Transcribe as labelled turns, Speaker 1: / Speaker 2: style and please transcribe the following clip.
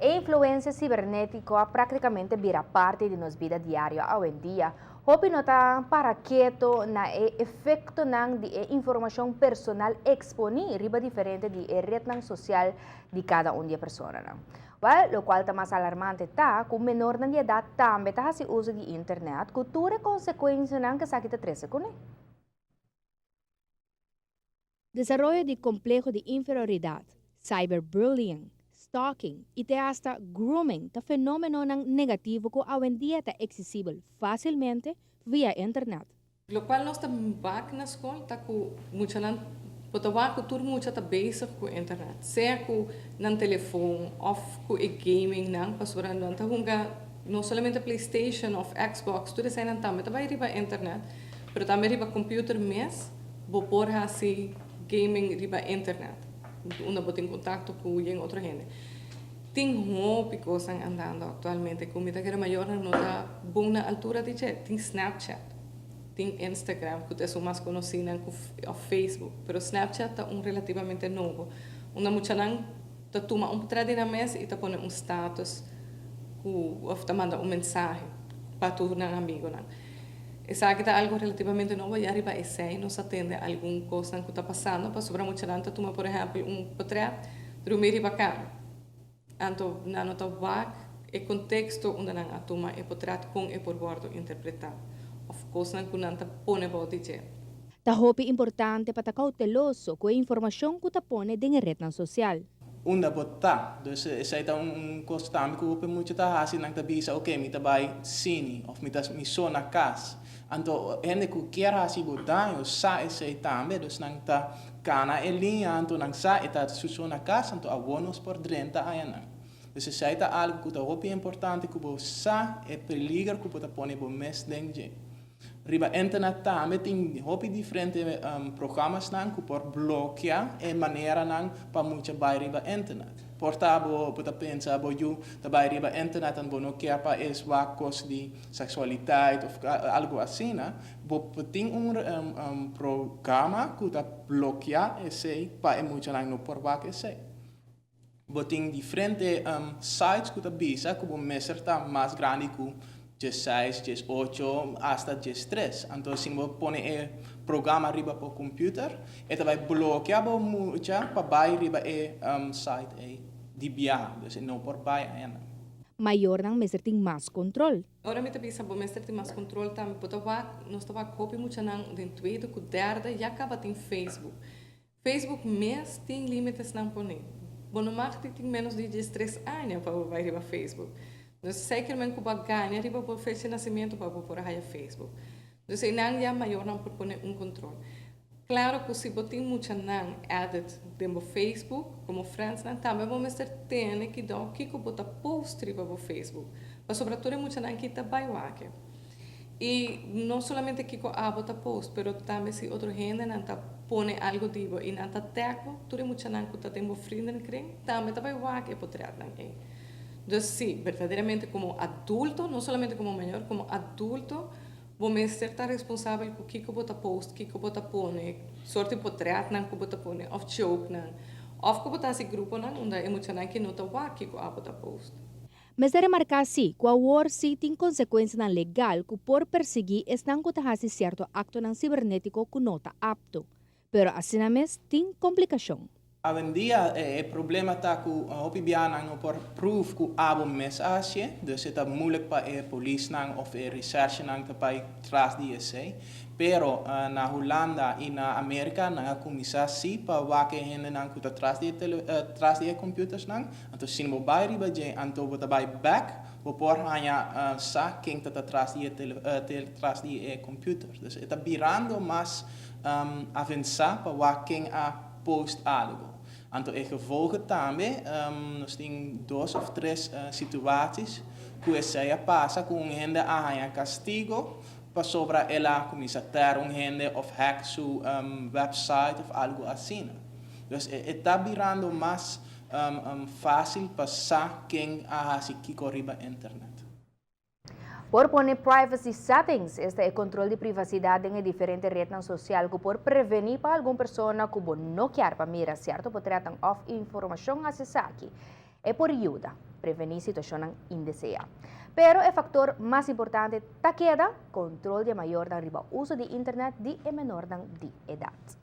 Speaker 1: E influencia cibernético a prácticamente bira parti di nos bida diario awendia. Hopi no ta para keto na e efectonan di e informacion personal exponi riba diferente di e rednan social di cada un di e personanan. Wel, locual ta mas alarmante ta cu menornan di edad tambe ta haci uso di internet cu tur e consecuencianan cu esaki ta trece cune.
Speaker 2: Desaroyo di compleho di inferioridad, cyberbullying, stalking y te hasta grooming ta fenomenonan negativo cu awendia ta accesibel facilmente via internet.
Speaker 3: Locual nos ta wak na scol ta cu muchanan bo ta wak cu tur mucha ta bezig cu internet, sea cu nan telefon of cu e gaming nan, pasobra nan ta hunga no solamente PlayStation of Xbox, tur eseinan tambe ta bay riba internet, pero tambe riba computer mes bo por haci gaming riba internet, unda bo tin contacto cu yen otro hende. Tin hopi cosnan andando actualmente cu mi ta kere mayornan no ta bon na altura di dje. Tin Snapchat, tin Instagram cu ta esun mas conocinan cu of Facebook, pero Snapchat ta un relativamente nobo unda muchanan ta tuma un potrèt di nan mes y ta pone un status cu of ta manda un mensahe pa tur nan amigonan. Esaki ta algo relativamente nobo y ariba esey nos a tende algun cosnan cu ta pasando pasobra muchanan ta tuma por ehempel un potrèt drumi riba cama anto nan no ta wak e contexto unda nan a tuma e potrèt con e por wordo interpreta of cosnan cu nan ta pone bou di dje.
Speaker 2: Ta hopi importante pa ta cauteloso cu e informacion cu ta pone den e rednan social.
Speaker 4: Unda bo ta. Dus esei ta un kos tambe ku hopi mucha ta hasi, nan ta bisa oke mi ta bai sini òf mi ta mi so na kas. Anto hende ku kier hasi bo daño sa esei tambe, dus nan ta kana e liña anto nan sa e ta su so na kas anto awor nos por drenta ayanan. Dus esei ta algu ku ta hopi importante ku bo sa e peliger ku bo ta pone bo mes den dje. Riba internet tambe tin hopi diferente programasnan ku por blokia e maneranan pa mucha bai riba internet. Por ta bo bo ta pensa bo yu ta bai riba internet en bo no kier pa e wak kos di seksualitat of algu asina, bo por tin un programa ku ta blokia esei pa e muchanan no por wak esei. Bo tin diferente sites ku ta bisa ku bo mester ta mas grandi ku 16, 18, asta 13. Anto si bo pone e programa riba bo computer, e ta bai blokia bo mucha pa bai riba e site ei di biaha. Dus e no por bai ainda.
Speaker 2: Mayornan mester tin mas control.
Speaker 3: Ora mi ta bisa bo mester tin mas control tambe, bo ta wak, nos ta wak hopi muchanan den tweede ku derde ya kaba tin Facebook. Facebook mes tin límitesnan poné. Bo no mag di tin ménos di 13 aña pa bo bai riba Facebook. Dus zeker men ku bo a gaña riba bo fecha di nasimentu pa bo por a haya Facebook. Dus einan ya mayornan por pone un control. Claro ku si bo tin muchanan added den bo Facebook komo friendsnan tambe bo mester tene kidó kiko bo ta post riba bo Facebook. Pasobra tur e muchanan ki ta bai wak. Y no solamente kiko abo ta post, pero tambe si otro hendenan ta pone algo di bo y nan ta tag bo, tur e muchanan cu ta den bo vriendenkring tambe ta bay wak e potretnan ey. Dus si, berdaderamente como adulto, no solamente como mayor, como adulto bo mester ta responsabel cu kiko bo ta post, kiko bo ta pone, soort di potretnan cu bo ta pone of jokenan, of cu bo ta haci gruponan unda e muchanan ki no ta wak kiko abo ta post.
Speaker 2: Mester remarká sí ku awor sí tin konsekuensianan legal ku por persiguí esnan ku ta hasi sierto aktonan sibernétiko ku no ta apto. Pero asina mes tin komplikashon.
Speaker 4: Awendia e problema ta ku hopi biahanan no por proof ku abo mes a hasié, dus e ta moeilijk pa e polisnan of e recherchenan ta bai tras di esei. Pero na Hulanda y na America nan a cuminsa si pa wak e hendenan cu ta tras di e tele tras di e computersnan. Anto si bo bay riba dje anto bo ta bay bek bo por haña sa ken ta ta tras di e tele tras di e computer. Dus e ta birando mas avensa pa wak ken a post algo. Anto e gevolgen tambe nos tin dos of tres situaties cu esey a pasa cu un hende a haña castigo pasobra el a cuminsa ter un hende of hack su website of algo asina. Dus e ta birando mas facil pa sa ken a haci kico riba internet.
Speaker 1: Por pone privacy settings, esta e control di privacidad den e diferente rednan social cu por preveni pa algun persona cu bo no kier pa mira cierto potretnan of informacion haci esaki. E por yuda. Preveni situacion indesea. Pero e factor mas importante ta keda control di mayor riba uso di internet di e menor di edad.